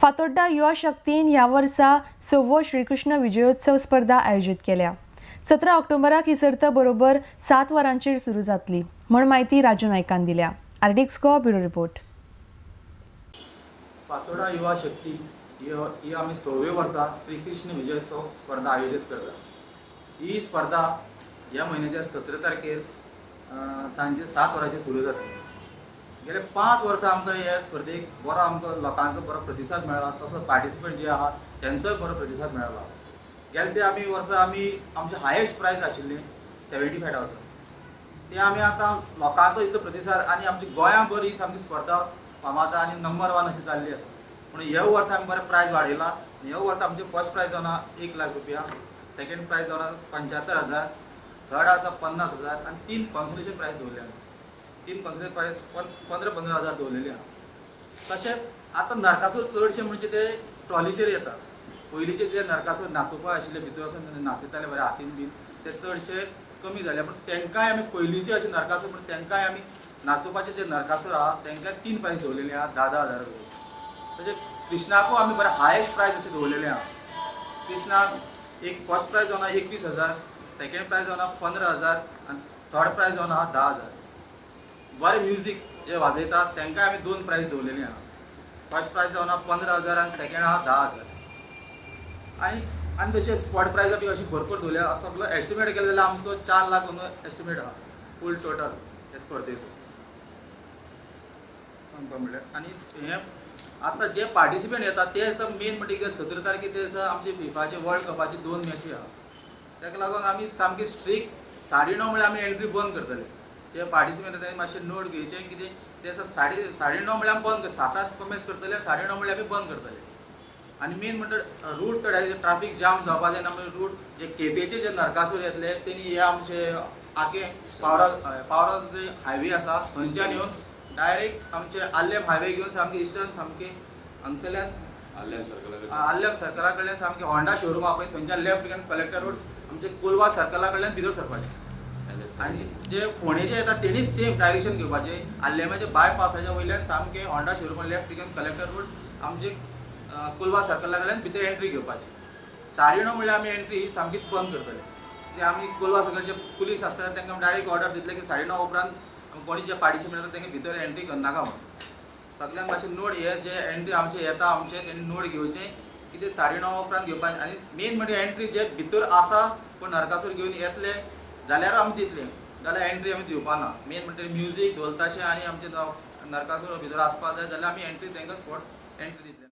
फातोड्डा युवा शक्तीन ह्या वर्सा 6वो श्रीकृष्ण विजयोत्सव स्पर्धा आयोजीत केल्या. 17 ऑक्टोबराक ही सर्त बरोबर 7 वरांचेर सुरू जातली म्हण म्हायती राजू नायकान दिल्या. RDX Goa bureau report. Fatorda युवा शक्ती ही आमी 6वे वर्सा श्रीकृष्ण विजयोत्सव स्पर्धा आयोजीत करता. ही स्पर्धा ह्या म्हयन्याच्या 17 तारखेर सांजे 7 वरांचेर सुरू जातली. गेले 5 वर्सां आमकां ह्या स्पर्धेक बरो आमकां लोकांचो बरो प्रतिसाद मेळ्ळा, तसोच पार्टिसिपंट जे आहा तेंचोय बरो प्रतिसाद मेळ्ळा. गेले ते आमी वर्सा आमी आमचे हायेस्ट प्रायज आशिल्ली 75,000, ते आमी आतां लोकांचो इतलो प्रतिसाद आनी आमची गोंयांभर ही सामकी स्पर्धा फामाद आनी नंबर 1 अशी जाल्ली आसा. पूण ह्या वर्सा आमी बरें प्रायज वाडयला. ह्या वर्सा आमचें फर्स्ट प्रायज जावन आहा 1 लाख रुपया, सेकेंड प्रायज जावन आहा 75,000, थर्ड आसा 50,000 आनी 3 कॉन्सोलेशन प्रायज दवरले आमी. 3 कॉन्सोलेशन प्रायज 15-15 हजार दवरलेली आहा. तशेंच आतां नरकासूर चडशे म्हणजे ते ट्रॉलीचेर येता. पयलींचे जे नरकासूर नाचोवपा आशिल्ले, भितर वचून नाचयताले बरे हातीन बीन, ते चडशे कमी जाले. पूण तेंकांय आमी पयलींचे अशे नरकासूर, पूण तेंकांय आमी नाचोवपाचे जे नरकासूर आहा तेंकां 3 प्रायज दवरलेले आहा 10-10 हजार रुपया. तशें कृष्णाकूय आमी बरें हायेस्ट प्रायज अशें दवरलेलें आहा. कृष्णाक एक फर्स्ट प्रायज जावन आहा 21,000, सेकेंड प्रायज जावन आहा 15,000 आनी थर्ड प्रायज जावन आहा 10,000. बरें म्युजीक जे वाजयतात तेंकांय आमी 2 प्रायज दवरलेली आहा. फर्स्ट प्रायज जावन आहा 15,000 आनी सेकेंड आहा 10,000. आनी आनी तशें स्पॉट प्रायजां बी अशी भरपूर दवरल्या. सगलो एस्टिमेट केलो जाल्यार आमचो 4 लाख एस्टिमेट आहा फूल टोटल हे स्पर्धेचो सांगपा म्हणल्यार. आनी हें आतां जे पार्टिसिपंट येता ते आसा मेन म्हणटा कितें, 17 तारखेर ते आसा आमचे फिफाचे वर्ल्ड कपाची 2 मॅची आहा. ताका लागून आमी सामकी स्ट्रिक्ट 9:30 म्हळ्यार आमी एंट्री बंद करतले. जे पार्टिसिपंट येता तेणी मातशें नोट घेवचें कितें ते आसा 9:30 म्हळ्यार आमी बंद, 7 कमेस करतले, 9:30 म्हळ्यार आमी बंद करतले. आनी मेन म्हणटा रूट ट्राफीक जाम जावपा जायना म्हणून रूट जे केपेचे जे नरकासूर येतले तेणी हे आमचे आखे पावराज जे हायवे आसा थंयच्यान येवन डायरेक्ट आमचे आल्लेम हायवे घेवन सामके इस्टर्न सामके हांगसरल्यान आल्लेम सर्कला कडल्यान सामके होंडा शोरूम आहा पळय थंयच्यान लेफ्ट घेवन कलेक्टर रोड आमचे कोलवा सर्कला कडल्यान भितर सरपाचें. आनी जे फोंडेचे येता तेणीच सेम डायरेक्शन घेवपाचें. आल्लेमाचे बायपासाच्या वयल्यान सामके होंडा शोरूमा लेफ्ट घेवन कलेक्टर रोड आमचे कोलवा सर्कला कडल्यान भितर एंट्री घेवपाची. 9:30 म्हणल्यार आमी एंट्री सामकीच बंद करतले. ते आमी कोलवा सर्कलचे पुलीस आसता तांकां डायरेक्ट ऑर्डर दितले की 9:30 उपरांत कोणी जे पार्टिसिपेंट येता तांकां भितर एंट्री करनाका म्हणून. सगल्यांक मातशें नोट हे जे एंट्री आमचे येता आमचे तेणी नोट घेवचें कितें 9:30 उपरांत घेवपाचें. आनी मेन म्हणजे एंट्री जे भितर आसा पूण नरकासूर घेवन येतले जाल्यार आमी दितले, जाल्यार एंट्री आमी दिवपा ना. मेन म्हणटा म्युजीक ढोल ताशे आनी आमचे नरकासूर भितर आसपाक जाय जाल्यार आमी एंट्री तांकां स्पॉट एंट्री दितले.